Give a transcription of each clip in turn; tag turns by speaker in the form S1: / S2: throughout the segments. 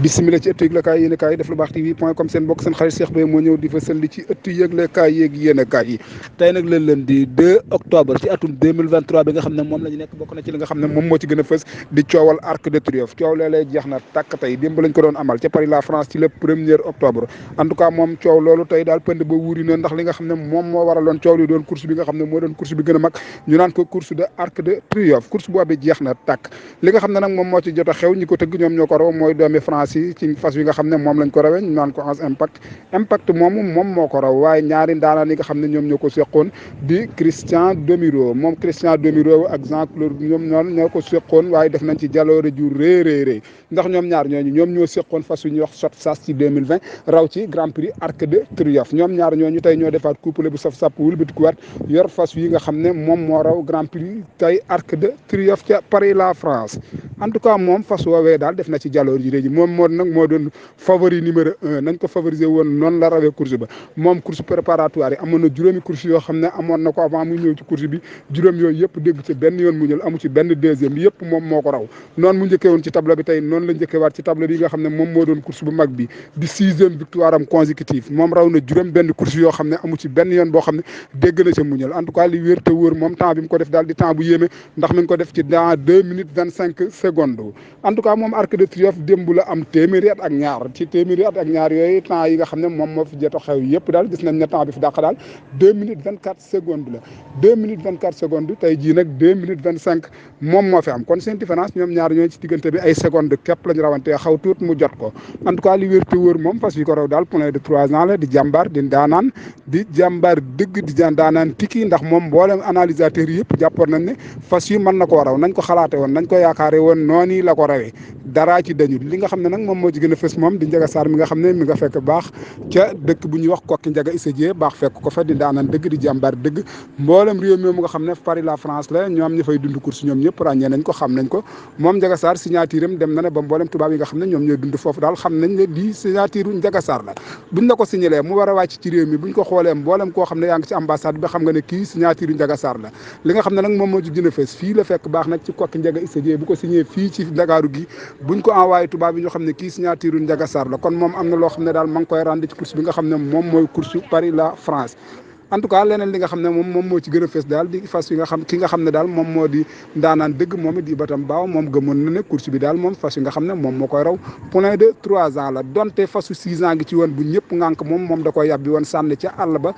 S1: bismillah ci ëttu yëglekaay yéenekaay yi def lu baax tv point com seen bokk seen xarit Cheikh Beye moo ñëw di fa sëlli ci ëttu yëglekaay yeeg yéenekaay yi tey nag leen leen di 2 octobre ci atum 2023 bi nga xam ne moom la ñu nekk bokk na ci li nga xam ne moom moo ci gën a fës di coowal Arc de Triomphe coow léeg-léeg jeex na tàkk tey démb lañ ko doon amal ca Paris la France ci le 1er octobre en tout cas moom coow loolu tey daal pënd ba wuuri na ndax li nga xam ne moom moo waraloon coow li doon course bi nga xam ne moo doon course bi gën a mag ñu naan ko course de Arc de Triomphe course boobu jeex na tàkk li nga xam ne nag moom moo ci jot a xew ñi ko tëgg ñoom ñoo ko raw mooy doomi France yi ci fas yi nga xam ne moom lañ ko rawee ñu naan ko Onze impact moomu moom moo ko raw waaye ñaari ndaanaan yi nga xam ne ñoom ñoo ko seqoon di Christian Demiro moom Christian Demiro ak Jean Claude ñoom ñoo ko seqoon waaye def nañ ci jaloore ju rëy ndax ñoom ñaar ñooñu ñoom ñoo seqoon fas yu ñuy wax sot sas ci 2020 raw ci Grand Prix Arc de Triomphe ñoom ñaar ñooñu tey ñoo defaat couple bu saf sàpp wul bitikuwaat yor fas yi nga xam ne moom moo raw Grand Prix tey Arc de Triomphe ca Paris la France en tout cas moom fas woowee daal def na ci jaloor ji réji moom moo doon favori numéro 1 nañ ko favoriser woon noonu la rawee course ba moom course préparatoire yi amoon na juróomi course yoo xam ne amoon na ko avant muy ñëw ci course bi juróom yooyu yëpp dégg ci benn yoon mu ñëw amu ci benn deuxième bi yëpp moom moo ko raw noonu mu njëkkee woon ci tableau bi tey noonu la njëkkee waat ci tableau bi nga xam ne moom moo doon course bu mag bi di 6e victoire am consécutive moom raw na juróom benn course yoo xam ne amu ci benn yoon boo xam ne dégg na ca mu ñëw en tout cas li wér te wóor moom temps bi mu ko def daal di temps bu yéeme ndax mi ngi ko def ci dans 2 minutes 25 secondes en tout cas moom Arc de Triomphe démb la am téeméeri at ak ñaar ci téeméeri at ak ñaar yooyu temps yi nga xam ne moom moo fi jot a xew yëpp daal gis nañ ne temps bi fi dàq daal 2 minutes 24 secondes la 2 minutes 24 secondes tey jii nag 2 minutes 25 moom moo fi am kon seen différence ñoom ñaar ñooy ci diggante bi ay secondes képp lañ rawantee xaw tuut mu jot ko en tout cas li wér te wóor moom fas yi ko raw daal poulain de 3 ans la di jàmbaar di daanaan di jàmbaar dëgg di daanaan tiki ndax moom mboolem analysateur yëpp jàppoon nañ ne fas yi mën na koo raw nañ ko xalaate woon nañ ko yaakaare woon noonu la ko rawee daraa ci dañu li nga xam ne nag moom moo ci gën a fës moom di Njaga Sarr mi nga xam ne mi nga fekk baax ca dëkk bu ñuy wax kokki Njaga Issa Dieye baax fekk ko fa di daanaan dëgg di jàmbaar dëgg mboolem réew mi mu nga xam ne Paris la France la ñoom ñi fay dund course ñoom ñëpp ràññee nañ ko xam nañ ko moom Njaga Sarr signature am dem na ne ba mboolem tubaab yi nga xam ne ñoom ñooy dund foofu daal xam nañ ne lii signature u Njaga Sarr la buñ la ko signalee mu war a wàcc ci réew mi buñ ko xoolee mboolem koo xam ne yaa ngi ci ambassade bi xam nga ne kii signature u Njaga Sarr la li nga xam ne nag moom moo ci gën a fës fii la fekk baax nag ci kokki Njaga Issa Dieye bu ko signé fii ci Ndakaaru gi buñ ko envoyé tubaab yi ñoo xam ne kii signature Njaga Sarr la kon moom am na loo xam ne daal ma ngi koy rendre ci course bi nga xam ne moom mooy course Paris la France en tout cas leneen li nga xam ne moom moo ci gën a fees daal di fas yi nga xam ki nga xam ne daal moom moo di ndaanaan dëgg moom it di batam baaw moom gëmoon na ne course bi daal moom fas yi nga xam ne moom moo koy raw poulain de 3 ans la donte fasu 6 ans gi ci woon bu ñëpp ngànk moom da koy yàbbi woon sànni ca àll ba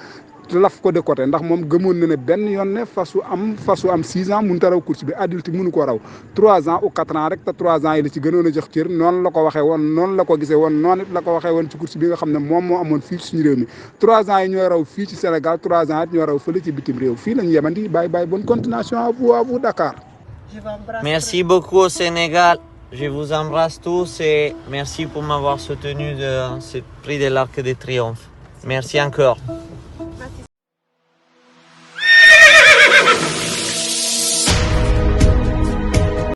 S1: laf ko de côté ndax moom gëmoon na ne benn yoon ne fasu am 6 ans mënut a raw course bi adulte mënu ko raw 3 ans ou 4 ans rek te 3 ans yi la ci gënoon a jox cër noonu la ko waxee woon noonu la ko gisee woon noonu it la ko waxee woon ci course bi nga xam ne moom moo amoon fii suñu réew mi 3 ans yi ñooy raw fii ci Sénégal 3 ans it ñooy raw fële ci bitim réew fii lañu yemandi bye bonne continuation à vous Dakar.
S2: Merci beaucoup au Sénégal. Je vous embrasse tous et merci pour m'avoir soutenu de ce prix de l'Arc de Triomphe. Merci encore.